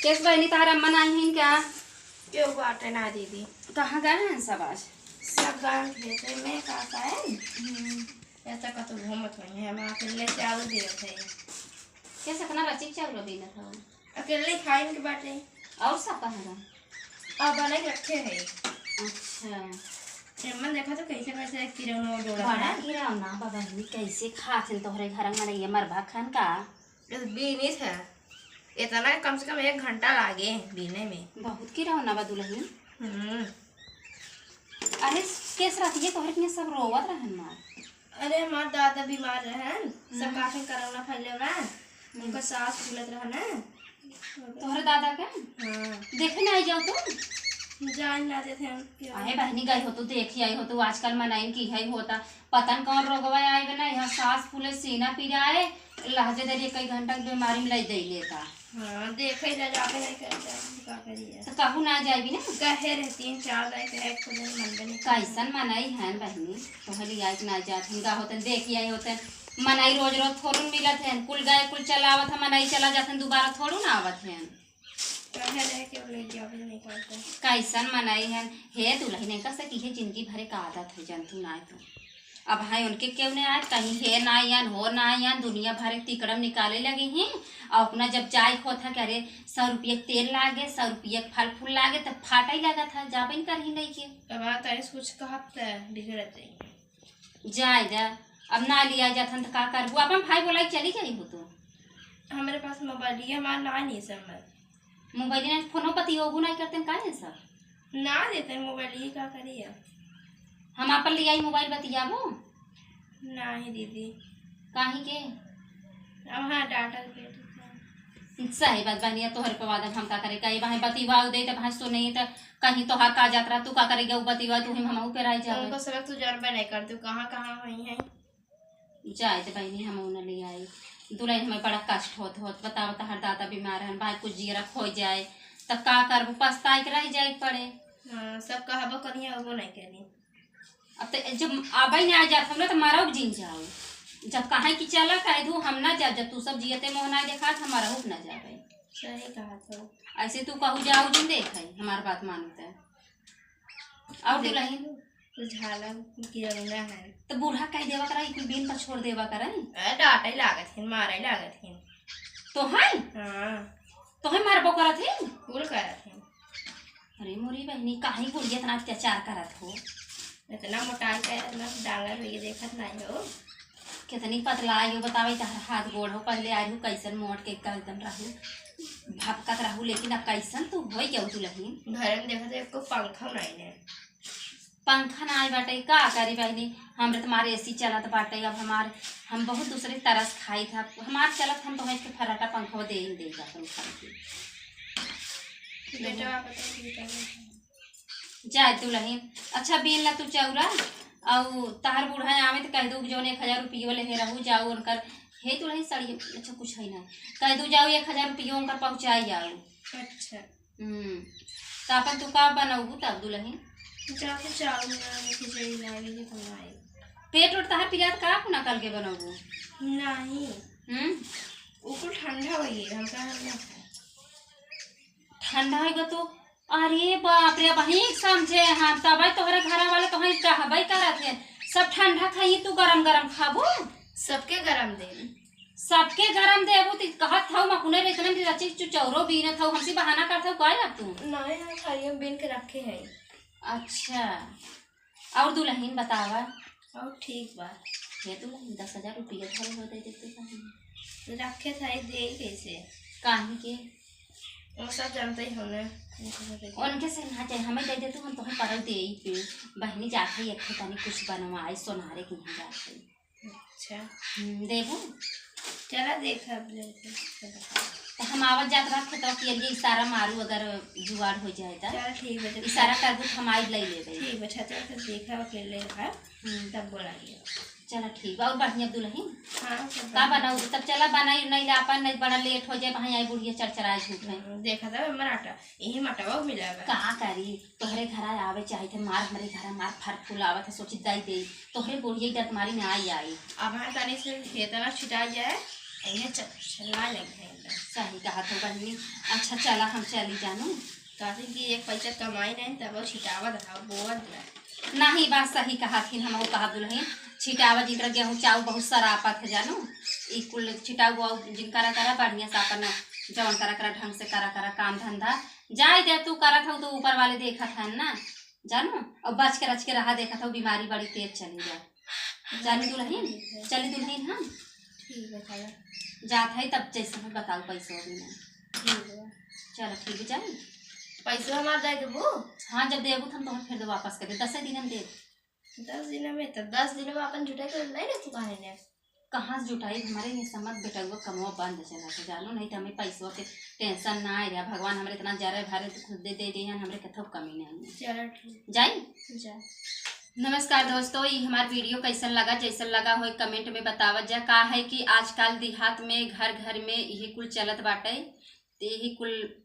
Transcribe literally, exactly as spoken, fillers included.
केस बहिनी, तहार अम्मा नाहीं हईन का? केहू बाटे ना दीदी। कहाँ गए हैं सब आज? सब गए खेते में, का कहें? हम्म। ऐसा कतौ घूमत होइहैं, हम अकेले चाउर देत है। केस इतना रचिक चाउर बीनत हो? अकेले खाइन के बाटे। और सब कहाँ गए? अब अलग रखे है। अच्छा। एमन देखा तो कैसे कैसे किरौना डोला बड़ा है। किरौना बा बहिनी, कैसे खात हन तोहरे घर में ये मरबा खान का? इस बीनित है, इतना कम से कम एक घंटा लागे बीने में। बहुत किरौना बा दुलहिन। हम्म। अरे, केस रातिये तोहरे किहाँ सब रोवत रहन मार। अरे, हमार दादा बीमार रहन, सब हम्म। काफी कोरोना फैले बा, हम्म। उनका सांस फूलत रहन। तोहरे दादा के? हाँ। देखे ना आई जाओ तू? जान ना देते हम क्यों। अहे बहिनी, गई हो तू, देखी आई हो तू, आजकल मनाइन की है होता, पता न कौन रोगवा आए बा ना, यहाँ सांस फूले, सीना पिराए, लहजे दे एक घंटा के बीमारी में लई दे लेता। हाँ, देखे जा, जाबे नहीं करता, हम का करिए? तो कहू ना जाबी ना। कहे रहे तीन चार दाई, कहे खुद ही मन बने। कैसन मनई है बहिनी, तोहली आई ना जात, हिंगा होतन, देखी आई होतन, मनई रोज रोज थोड़ू न मिलत है, कुल गए, कुल चला आवत है, मनई चला जात है, दोबारा थोड़ू ना आवत है। कहे रहे कि वो ले जाबे नहीं करता। कैसन मनई है, हे दुलहिन, इनका से की है जिंदगी भरे का आदत है, जानतू ना है तू। अब हाय उनके केहू नहीं आए, कहीं हे ना आयन, हो ना आयन, दुनिया भर के तिकड़म निकाले लगे हैं। और अपना जब जाए के होत है कि अरे सौ रुपये के तेल लागे, सौ रुपये के फल फूल लागे, तब फाटा ही लगा था, जाबे न करही नहीं के। अब आ तारीस कुछ कहब त बिगड़त जाई। जाए जा, अब ना लिया जात हन त का करबू? अपन भाई बोलाई चली जाई हो तो। हमारे पास मोबाइल, ये हमार ना नहीं समझ। मोबाइल ना, फोनो पति होबू नहीं करते, का है सब? ना देते मोबाइल, ये का करिए? हम आपन ले आई मोबाइल बतियाबो? नाही दीदी। काहे के? अब हाँ, डाटा के पेट में। सही बात बहिनी, तोहरे पर वादा हम का करे, कहीं भाई बतियाओ दे, त भाई सुने, त कहीं तोहार का जात रहा, तू का करेगा, वो बतियाओ, तू ही हमहू पे रह जावे। उनको सब तू जरबे नहीं कर, तू कहाँ, कहाँ हुई है? जाए दे बहिनी, हम न ले आई। दुलहिन, हमें बड़ा कष्ट होत होत, बताओ, तहार दादा बीमार हन, भाई कुछ जियरा खो जाए, त का करबू, पछताए के रह जाए के पड़े। हाँ, सब कहबो करिए, वो नहीं करी। अब त जब आबे ना आ जात, हम ना त मरब जिन जाओ। जब कहे कि चला, कह दू, हम ना जाब, जब तू सब जियते मोह ना देखात, हम मरहु ना जाबे। सही कहा तो। ऐसे तू कहू जाओ जिन देखे, हमार बात मानो त। और देख, दुलहिन? झाला किरौना है। तो बूढ़ा कह देवा करा, कुल बीन पर छोड़ देवा करा। ए, डांटे लागत हिन, मारे लागत हिन। तो है? हाँ। तो है मारबो करत हिन? कुल करत हिन। अरे मोरी बहिनी, काहे कुल इतना अत्याचार करत हो? इतना मोटाई का, इतना डांगर हो, ये देखत नहीं हो। कितनी पतला आई हो, बतावे, तहर हाथ गोड़ हो, पहले आई हो कैसन मोट के एकदम रहू, भपकत रहू, लेकिन अब कैसन तू हो गयो दुलहिन। घर में देखत हो, एको पंखा नहीं ने। पंखा ना आए बाटे, का करी बहिनी, हमरे तुम्हारे एसी चलत बाटे, अब हमार, हम बहुत दूसरे तरस खाई था, हमार चलत हम तो एक फराटा पंखा दे ही देगा अपन घर के। बेटा, आप बताइए, क्या करना है? जाए दुलहिन, अच्छा बीन ला तू चौरा, अउ तहार बूढ़ा आवे त कह दू जौन एक हजार रुपयो लेहे रहू, जाओ उनकर, हे दुलहिन साड़ी, अच्छा कुछ है ना, कह दू जाओ एक हजार रुपयो उनकर पहुँचाई आओ। अच्छा। हम्म, त अपन तू का बनौबू तब दुलहिन? जाके चाउर बनावे, खिचड़ी बनावे, ये बनाए। पेट उठ तहार पिरात का अपना कल के बनौबू? नहीं। हम्म? उ कुल ठंडा होई, हम का हम ना खाए। ठंडा होई बा तो, अरे बाप रे, अब ही समझे हम, तब तोहरे घर वाले तो हम कहबे करत है, सब ठंडा खाई, तू गरम गरम खाबू? सबके गरम दे। सबके गरम देबू त कहत हऊ, मकुने बेचने में रची चुचौरो बीनत हऊ, हमसे बहाना करत हऊ, का अब तू? नहीं, हम थालियों में बीन के रखे हैं। अच्छा, और दुलहिन बतावा? और ठीक बा। हे दुलहिन, दस हजार रुपया धरे हो, दे देते कहीं। रखे था, ये दे कैसे? काहे के? वो सब जानते ही हो ना, उनको सब दे दे। उनके से ना चाहे, हमें दे दे तू, हम तोहे परल दे ही पे। बहिनी जात है, एक ठे तनी कुछ बनवाई, सोनारे के यहाँ जात है। अच्छा। हम्म, देबू? चला देखा अब लेके, चला। तो हम आवत जात रहा खेतवा के लिए इशारा मारू, अगर जुगाड़ हो जाए तो। चला ठीक बा, जब इशारा करबू तो हम आई ले लेबे। ठीक बा, छतवा से देखा अकेले रहा, हम्म। तब बोलाइए। चला ठीक बा, और बढ़िया दुलहिन? हाँ, सब का बढ़िया। बनाऊ? तब चला बनाई नहीं ला अपन, नहीं बड़ा लेट हो जाए, भाई आई बुढ़िया चरचराए झूठ है। हम्म, देखा था हमारा आटा, यही मटवा मिला बा। का करी? तोहरे घरा आवे चाहे थे, मार हमरे घरा मार फर फूल आवत है, सोची दई दे, तोहरे बुढ़िया डर मारी ना आई आई। अब हाँ तनी से खेतना छिटा जाए, ये च-, चला लग गए एकदम। सही कहा तो बहिनी। अच्छा चला हम चली जानू। कहते कि एक पैसा कमाई नहीं तब वो छिटावत रहा, बोअत रहा। नहीं, बात सही कहा थी हम, वो कहा दुल्हन, छिटावा जिनकर गेहूँ चाऊ बहुत सरापत है जानू। ई कुल छिटाऊ बुआऊ जिन करा करा बढ़िया से अपन जवन करा करा ढंग से करा करा काम धंधा। जाए दे तू करत हो तो ऊपर वाले देखत है ना जानू। और बच के रच के रहा देखत हो, बीमारी बड़ी तेज चली जाए। चली दुल्हन, चली दुल्हन हम। ठीक है, चलो। जात है तब जैसे हम बताओ पैसो भी ना। ठीक है। चलो ठीक है, जाई। पैसो हमार दे देबू? हाँ, जब देबू तो हम तोहर फिर दे वापस कर दे, दसे दिन हम देब। दस दिन में तो, दस दिन में अपन जुटाई कर नहीं रहती कहानी ने। कहाँ से जुटाई? हमारे ये समझ बेटउआ कमवा बंद चला था जानू, नहीं तो हमें पैसों के टेंशन ना आए रहा। भगवान हमारे इतना जरे भरे तो खुद दे दे रही हैं, हमरे कथो कमी नहीं है। चलो ठीक। जाई? जा। नमस्कार दोस्तों, ये हमार वीडियो कैसन लगा, जैसन लगा हो कमेंट में बतावत जा। का है कि आजकल देहात में घर घर में यही कुल चलत बाटे, तो यही कुल